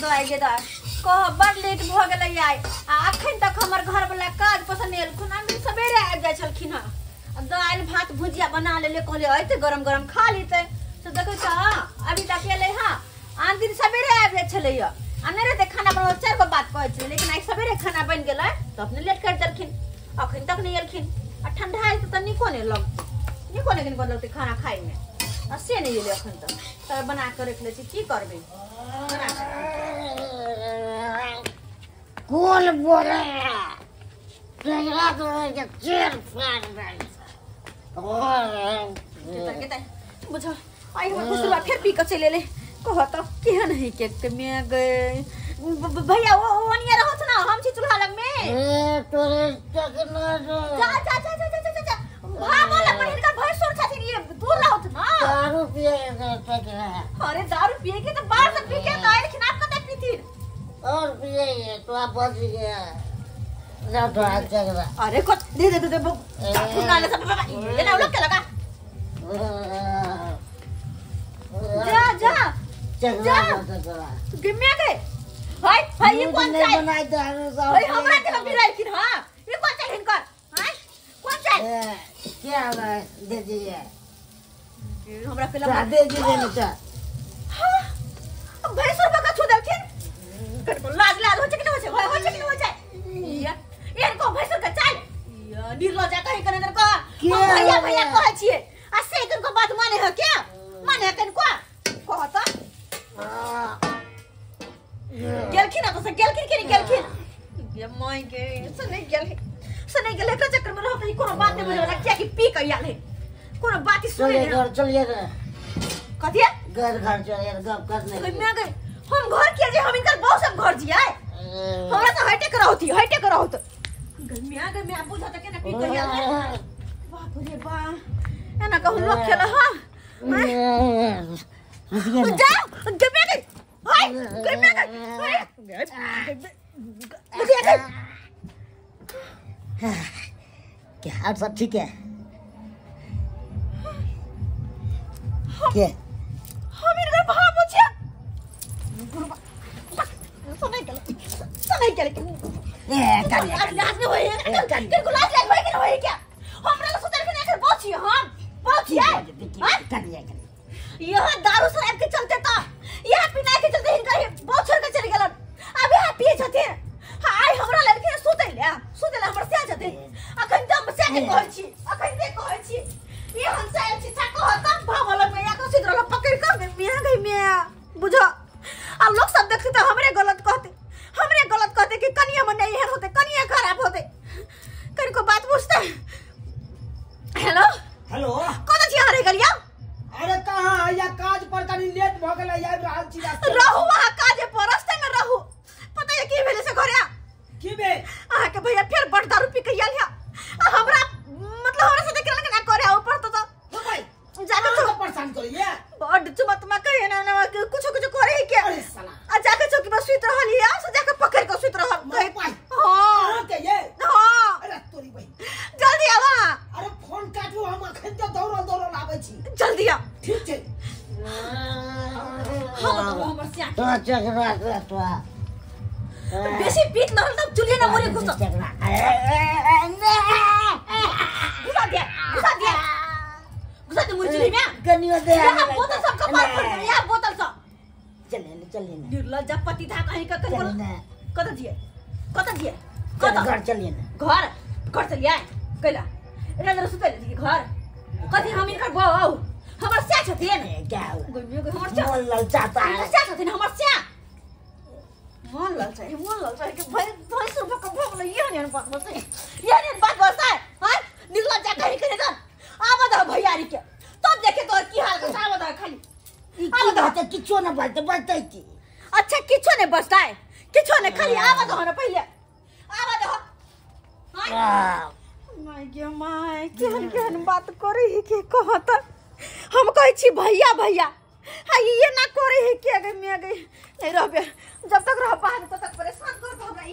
दाइ गे दाइ कह बड़ लेट भऽ गेलै आइ आ अखन तक हमर घरवला काज पसंद नहि एलखुन। हम सवेरे आबि जाइ छलखिन हँ। दालि भात भुजिया बना लेलियै, कहलियै अयतै गरम गरम खा लेतै। से देखै छ अभी तक एलै हँ। आन दिन सवेरे आबि जाइ छलैया आ नहि रहतै खाना बनबै 4 गो बात कहै छलै, लेकिन आइ सवेरे खाना बनि गेलै तऽ अपने लेट करि देलखिन, अखन तक नहि एलखिन। आ ठंडा हेतै तऽ नीको नहि लगतै, नीको नहि कनिको लगतै खाना खाइमे, आ से नहि एलै अखन तक। तब बना कऽ राखि लै छी, की करबै बना कऽ। कोन बोले तेरा तो के चेर फाड़ दे। बुझ आई हमर भुसुआ फेर पी कऽ चलि एलै। कह तऽ केहन है के के मे गए भैया ओ ओनिया रहत ना, हम छी चूल्हा लग में। ए तोरे चकना जा जा जा जा जा जा भागो लग पर हिनकर भैंसुर छथिन, ये दूर रहत ना। दारू पिए के चकना। अरे दारू पिए के तो बाहर से पी के तो आइलखिन, आप कते पीथिन और पिए ये तो आप बच गया ना तो आज चकना। अरे को दे दे दे दे फुना ले सब बाबा ये ना लोग के लगा जा जा चकना चकना गिम्मे गए। हाय हाय ये कौन चाय बनाई दारू सब भाई हमरा के फिराइलखिन। हां ये कौन चाय हिनकर? हां कौन चाय क्या है दे दीजिए हमरा पे लगा दे दीजिए ना चा। हां भैंसुर बका छू देलखिन। कनको लाज लाज हो छै कि न हो छै? हो छै कि न हो छै? या इनको भैंसुर के चाय या निर्लज्जा कहि कने दर को भैया भैया कहै छियै आ से कनको बात माने ह क्या माने कनको कह त गेलखिन तो से गेलखिन कि नहीं गेलखिन? ये माय के से नहीं गेलखिन, से नहीं गेल। एकरा चक्कर में रहत कोनो बात नहीं बुझे किया कि पी के आयल है, कोनो बात ही सुने चलिए घर चलिए कथि घर घर चलिए गप करने मैं गए। हम घर किया जे हम इनकर बहुत सब घर जिया हमरा तो हटे के रहती, हटे के रहत। गर्मिया गर्मिया बुझत के ना पी के आयल है। बाप रे बा एना कहू लोग खेल। हां जा गर्मिया के हाय गर्मिया के हाय क्या और सब ठीक है? क्या हम इनकर भाव पूछे सुनै गेल सुनै गेल। ए करिया लाज नहीं होय के लाज लाज होय के होय क्या? हमरा ल सोचल के एकर बची हम बची है। करिया यह दारू शराब के चलते तो यह पीना के चलते हिनकर बहुत छोड़ के चल गेलन। अब यह पिए छथिन। हां आई हमरा लड़के सुतै ले सुतै ले हमर से छथिन। अखन त हम से के कहै छी, अखन से कहै छी ये हम से छी सा कह त भावल में या को सुत रहल पकड़ कर मिया गई मिया बुझ। आ लोग सब देखते त हमरे गलत कहते, हमरे गलत कहते कि कनिया मन नहीं होते, कनिया खराब होते। कनको बात पूछते। हेलो हेलो कोन छी हरे गलिया? अरे कहां आया काज पर कनी लेट भ गेलै, आबि रहल छी रास्ते। रहू वहां काजे पर रास्ते में रहू। पता है की भेलै से घरे की भेल? अहाँ के भैया फेर बड़ दारू पी के आयल है आ हमरा मतलब हमरा से केना केना करे ऊपर तो भाई जाके तो परेशान करिए बड़ चुमतमा कहे ना ना कुछ कुछ करे है के। अरे साला आ जाके चौकी पर सुत रहल है, से जाके पकड़ के सुत रहल। हां के ये हां अरे तोरी भाई जल्दी आवा। अरे फोन काटू, हम अखन तो दौड़ल दौड़ल आबै छी, जल्दी आ। ठीक छै हम तो हमर सिया तो चकरा तो बेसी पीत न होल तब चुल्हे न मोरे घुस चकरा घुसा दे घुसा दे घुसा दे मुरी चुल्हे में कनियो दे। यहाँ बोतल सब कपार फोड़ दे, यहाँ बोतल सब। चले ने चले ने निर्लज्जा पति था कहीं का कहीं चले ने कत दिए कत दिए कत घर चलिए ने घर घर चलिए कैला एकरा जरा सुतै ले घर कथि हम इनकर बहू हमर स्या छथिन क्या हो हमर स्या मन ललचाता है, हमर स्या छथिन हमर स्या मन ललचाइ मन ललचाइ के भाई भैंस रुपा के भोग ले ये ने बात बसै ये ने बात बसै। हां निर्लज्जा कहीं करे त आब द भैयारी के तब देखे तोर की हाल कर। आब द खाली आब द किछो न बचतै बचतै की? अच्छा किछो ने बचतै किछो ने, खाली आब द न पहिले आब द। हां my गे my केहन केहन बात करे है के कहत। हम कहै छी भैया भैया हां ये ना करे है के गई मिया गई नहीं रहबे जब तक रह पान तब तक परेशान कर हमरा ई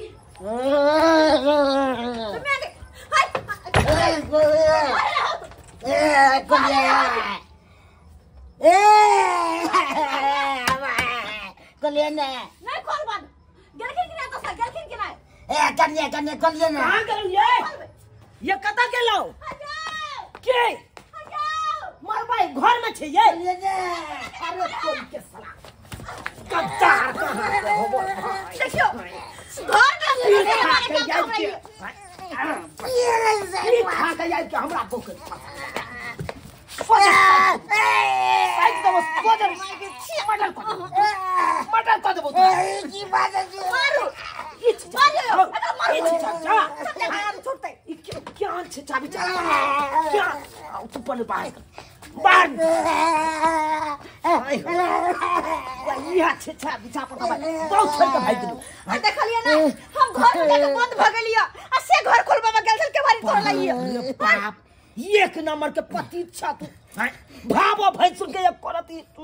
मिया गई। हाय ए कलिया ए कलिया ने नहीं खोलबो। ए कन्या कन्या खोलिए ना। कहां गेलौ ये? ये कतऽ गेलौ? के मरबाई घर में छै ये? अरे तोरी के साला गद्दार कहां के होबो? देखियो घर में ये खा के आबि के हमरा पोखरि मर्डर कऽ देबो तोरा। की बात है? मारू मारू अगर मारू छूटतै। ई क्या छै चाबी क्या तू पहिले बाहर बाहर इहा छै चाबी चाप बहुत छोड़ के भागि गेलौ। देखलियै ना हम घर में जाके बंद भ गेलियै आ से घर खोलबा में गेल छल केवारी तोड़ लइयै। बाप एक नंबर के पति छा तू। भावो भैंसुर के करती तू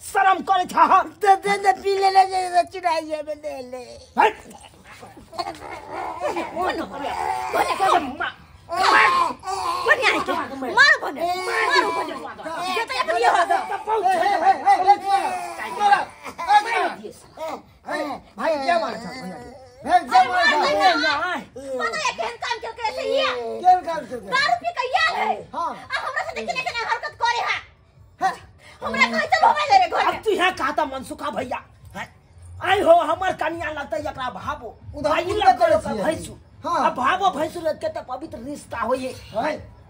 शरम करे छा। तो दे दे पी ले ले चुराइए में ले ले। बढ़िया है मारो बने मारो बने ये तो अपन ये हो। भाई क्या मार छा भैया क्या मार छा? पता है केहन काम केल के से ये केहन काम केल? दारू पी के यार है। हां आ हमरा से देखने के हरकत करे है। हमरा कहै चल होबे ले रे घर। अब तू यहां कहता मनसुखा भैया आई हो हमर कन्या लगतै एकरा भाबो उधार लगतै भैंसु। हां अब भाबो भैंसु के त पवित्र रिश्ता होइए।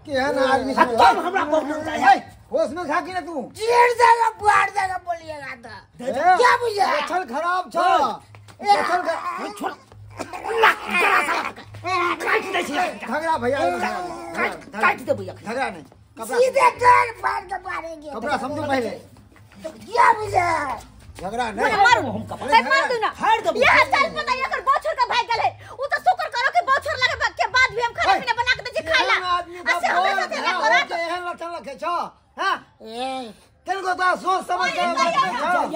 केहन आदमी छै तब हमरा बहुत चाहिए। होश में खा की ना तू? जेड़ जाएगा बुआड़ जाएगा बोलिएगा तो क्या बुझा? लक्षण खराब छ। लक्षण छोड़ ला गला साला काट दे छी। झगड़ा भैया काट काट दे भैया झगड़ा नहीं। कपड़ा सीधे घर फाड़ के मारेंगे। कपड़ा समझो पहले क्या बुझा? झगड़ा नहीं मारू हम कपड़ा मार दू ना फाड़ दे। यह साल पता एकर बछर का भाई गेलै उ त शुक्र करो कि बछर लगे के बाद भी हम खाना पीना बना के दे छी खाइला। आ से हमरा साथे ना करत एहन लक्षण रखे छ। हां तेल को तो सोच समझ के बात नहीं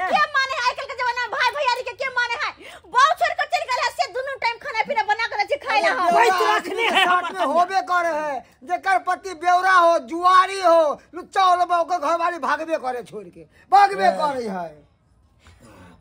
के माने है आजकल के जमाना में भाई भैयारी के के माने है? बछर के चल गेल है से दुनू टाइम खाना पीना बना के दे छी खाइला। हम भाई रखने है साथ में होबे करे है। जेकर पति बेवरा हो जुआरी हो लुच्चा हो ओकर घरवाली भागबे करे छोड़ के भागबे करे है।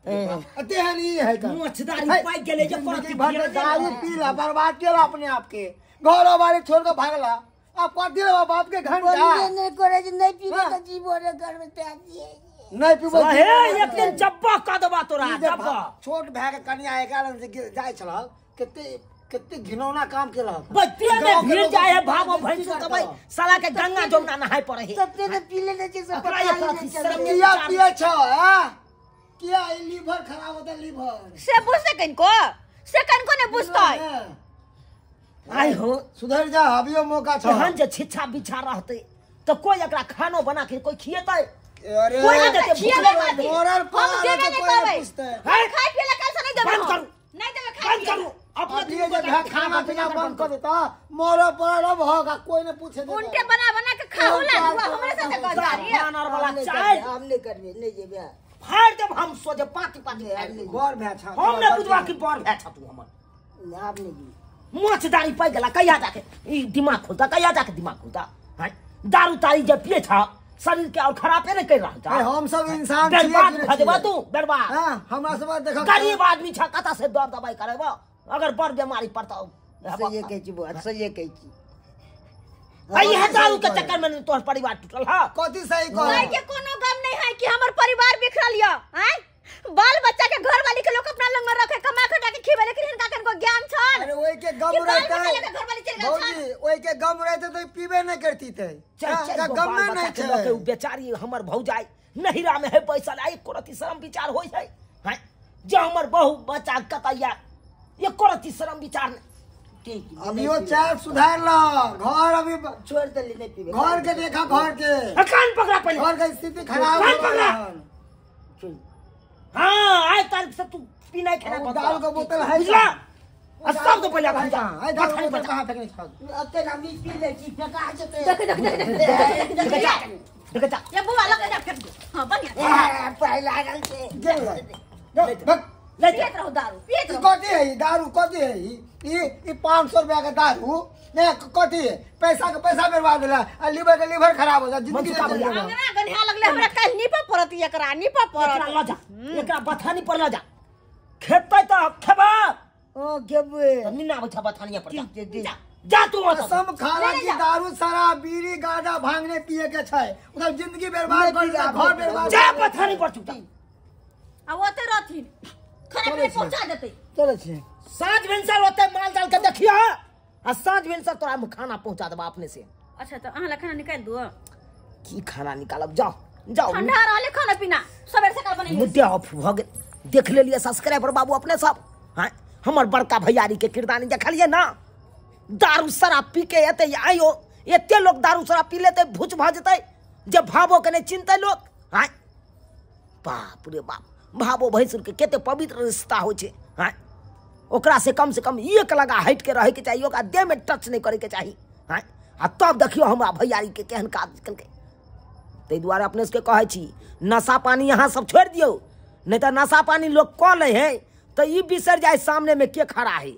तेहन ई है का मोछदारी पाइ गेलै जे करती दारू पीला बर्बाद केला अपने आप के घर वाले छोड़ के भागला। आप कथी रे बाप के घंटा नहीं करे जे नहीं पीबे त जीवो रे घर में त्याग दिए नहीं पीबो। हे एक दिन जब्बा क देबा तोरा जब्बा। छोट भाई के कन्या है कारण से जाय छल कते कते घिनौना काम केला। बच्चे में भीड़ जाए है भावो भैंसु त भाई साला के गंगा जमुना नहाय पड़े है। सबसे तो पी लेने छै सब पता किया पिए छ हां किया लीवर खराब होता लीवर से बुझते कनको से कनको ने बुझतै। आई हो सुधर जा अभियो मौका छ। एहन जे छिछा बिछा रहतै त कोई एकरा खानो बना के कोई खिएतै? अरे कोई नहीं देते खिएबै मोरल हम देबे नहीं करबै। खाय पिए ला कैसे नहीं देबै? बंद करू नहीं देबै खाय बंद करू अपना दिए जे खाना पीना बंद कर देता मोरल पड़ल अब होगा कोई ने पूछे देता। उनके बना बना के खाऊ ला हमरा साथे गद्दारी बानर वाला चाय हम नहीं करबे नहीं जेबे फाड़ देब हम सोजे पाती पाती बर भै छ। हम ने बुझबा कि बर भै छ तू हमर लाभ नहीं जी मोछदारी पाइ गेला कहिया जाके ई दिमाग खुलता कहिया जाके दिमाग खुलता? हैं दारू तारी जे पिए छ शरीर के और खराबे नहीं कर रहल छ। हम सब इंसान छियै बर्बाद भ जेबा तू बर्बाद। हां हमरा सब देख गरीब आदमी छ कता से दर दवाई करेबा अगर बड़ बीमारी पड़ता। सही कहै छी बुआ सही कहै छी। आई है दारू के चक्कर में तोहर परिवार टूटल। हां कथी सही कह भाई के कोनो गम नहीं है कि हमर परिवार बिखरल या हैं बाल बच्चा के घर वाली के लोग अपना लंग में रखे कमा खटा के खिबे लेकिन हिनका कनको ज्ञान छन। अरे ओई के गम रहतै भौजी ओई के गम रहतै त पीबे नहीं करती ते गम में नहीं छै। उ बेचारी हमर भौजाई नहिरा में है पैसा आई कोरती शरम विचार होय छै। हैं जे हमर बहु बच्चा कतैया ये कोरती शरम विचार ठीक अभियो चाल सुधार ल घर अभी छोड़ देली नहीं पीबे घर के देखा घर के कान पकड़ा पहले घर के स्थिति खराब कान पकड़ा। हां आय तारीख से तू पीना खाना बंद दारू का बोतल है बुझला आ सब तो पहले खा जा है दारू का बोतल कहां फेंकने छा अब ते हम पी ले छी फेंका जते देख देख देख देख देख देख ये बुआ लगे जा फेंक दे। हां बढ़िया पहला लागल छै गेल ले ले पियत रहो दारू पियत रहो। कथी है दारू कथी है ई 500 रुपया के दारू ने कथी है? पैसा के पैसा बर्बाद होला आ लीवर के लीवर खराब हो जा जिंदगी चल जा। अंगना गन्हा लगले हमरा काल नीपा पड़त एकरा नीपा पड़त। एकरा ल जा एकरा बथानी पर ल जा खेतै त खेबा ओ खेबै। निन्ना बैठा बथानिया पर जा। ठीक छै, ठीक। जा जा तू ओतऽ। कसम खाना की दारू शराब बीड़ी गांजा भांग नहीं पिए के छै, मतलब जिंदगी बर्बाद कर देलक, घर बर्बाद। जा बथानी पर चुप जा। आ ओते रहथिन, खाना पीना पहुंचा देतै। चलै छी। साँझ भिनसर ओते माल जाल के देखियो आ साँझ भिनसर तोरा हम खाना पहुंचा देबा अपने से। अच्छा तो अहाँ ला खाना निकाल दो। की खाना निकालब, जाओ जाओ। ठंडा रहले खाना पीना सबेर सकाल बनेलियै। मुद्दे ऑफ भऽ गेल। देख लेलियै सब्सक्राइबर बाबू अपने सब। हाँ हमर बड़का भैयारी के किरदानी देखलियै ना, दारू शराब पी के एते आइयो, एते लोग दारू शराब पी लेते भूच भऽ जेतै जे भावो के नहि चिन्हतै लोग। हाँ बाप रे बाप, भावो भैंसुर के कते पवित्र रिश्ता होइ छै। हाँ ओकरा से कम एक लगा हटि के रहैके चाही, ओकरा देह में टच नहीं करैके चाही। हाँ आ तब देखियौ हमरा भैयारी के केहन काज केलकै। ताहि दुआरे अपने सबके कहै छी नशा पानी अहाँ सब छोड़ि दियौ, नहीं तऽ नशा पानी लोग कऽ लै है तऽ ई बिसरि जाइ सामने में के खड़ा है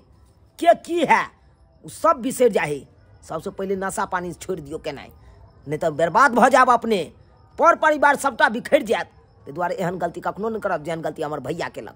के की है, ओ सब बिसरि जाइ है। सबसे पहिले नशा पानी छोड़ि दियौ केनाइ, नहीं तऽ बर्बाद भऽ जायब अपने, पर परिवार सबटा बिखरि जायत। ताहि दुआरे एहन गलती कखनो नहि करब जेहन गलती हमर भैया केलक।